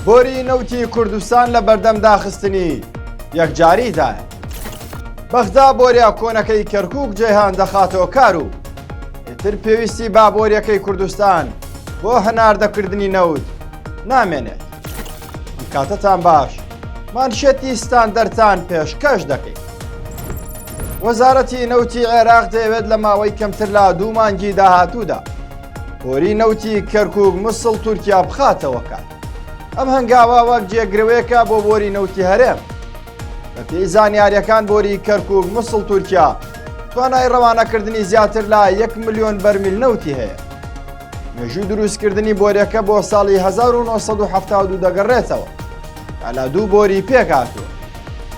بۆری نەوتی کوردستان لە بەردەم داخستنی یەکجاریدایە. بەغدا بۆریە کۆنەکەی کەرکوک جەیهان دەخاتەوە کار و ئیتر پێویستی با بۆریەکەی کوردستان بۆ هەناردەکردنی نەوت نامێنێت. ئەم کاتەتان باش مانشێتی ستاندەرتان پێشکەش دەکەین. وەزارەتی نەوتی عێراق دەیەوێت لە ماوەی کەمتر لە دوو مانگی داهاتوودا بۆری نەوتی کەرکک مسڵ تورکیا بخاتەوە کار. ئەم هەنگاوە وەک جێگرەوەیەکە بۆ بۆری نەوتی هەرێم. بەپێی زانیاریەکان بۆری کەرکک مسڵ تورکیا توانای ڕەوانەکردنی زیاتر لە 1 ملیۆن بەرمیل نەوتی هەیە. مێژووی دروستکردنی بۆریەکە بۆ ساڵی 1972 دەگەڕێتەوە کە لە دوو بۆری پێکهاتووە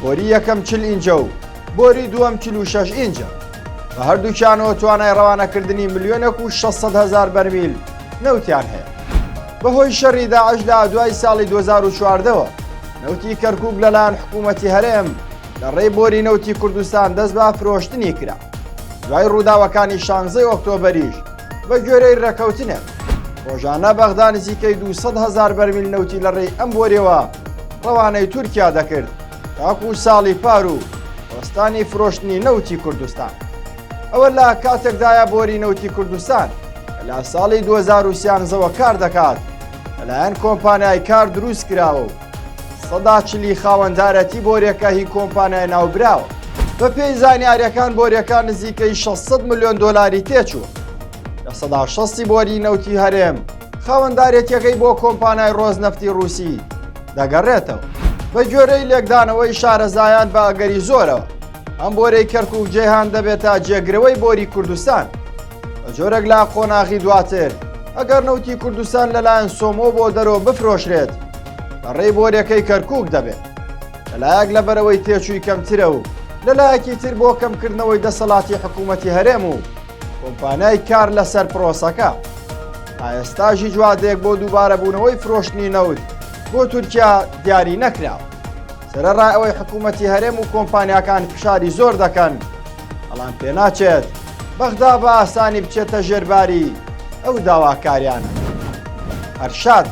بۆری یەکەم 40 ئینجە و بۆری دووەم 46 ئینجە بە هەردووکیانەوە توانای ڕەوانەکردنی ملیۆنێک و 600 هەزار بەرمیل نەوتیان هەیە بەهۆی شەڕی داعش لە دوای ساڵی 2014ەوە نەوتی کەرکک لەلایەن حکوومەتی هەرێم لە ڕێی بۆری نەوتی کوردستان دەست بە فرۆشتنی کرا دوای ڕووداوەکانی شانزەی ئۆکتۆبەریش بە گوێرەی ڕێکەوتنێک ڕۆژانە بەغدا نزیکەی 200 هەزار بەرمیل نەوتی لە ڕێی ئەم بۆریەوە ڕەوانەی تورکیا دەکرد تاکو ساڵی پار و وەستانی فرۆشتنی نەوتی کوردستان. ئەوە لە کاتێکدایە بۆری نەوتی کوردستان کە لە ساڵی 2013ەوە کار دەکات لەلایەن کۆمپانیای کار دروست کراوە و سەدا چلی خاوەندارەتی بۆریەکە هی کۆمپانیای ناوبراوە. بەپێی زانیاریەکان بۆریەکە نزیکەی 600 ملیۆن دۆلاری تێچووە. لە سەدا شەستی بۆری نەوتی هەرێم خاوەندارێتیەکەی بۆ کۆمپانیای ڕۆزنەفتی ڕووسی دەگەڕێتەوە. بە گوێرەی لێکدانەوەی شارەزایان بە ئەگەری زۆرەوە ئەم بۆرەی کەرکوک جەیهان دەبێتە جێگرەوەی بۆری کوردستان. بە جۆرێک لە قۆناغی دواتر ئەگەر نەوتی کوردستان لەلایەن سۆمۆ بۆ دەرەوە بفرۆشرێت بە ڕێی بۆریەکەی کەرکوک دەبێت لەلایەک لەبەرەوەی تێچووی کەمترە و لەلایەکی تر بۆ کەمکردنەوەی دەسەڵاتی حکوومەتی هەرێم و کۆمپانیای کار لەسەر پرۆسەکە تا ئێستاش هیچ وادەیەک بۆ دووبارەبوونەوەی فرۆشتنی نەوت بۆ تورکیا دیاری نەکراوە سەرەڕای ئەوەی حکوومەتی هەرێم و کۆمپانیاکان فشاری زۆر دەکەن بەڵام پێناچێت بەغدا بە ئاسانی بچێتە ژێرباری ئەو داواکاریانە. هەرشاد.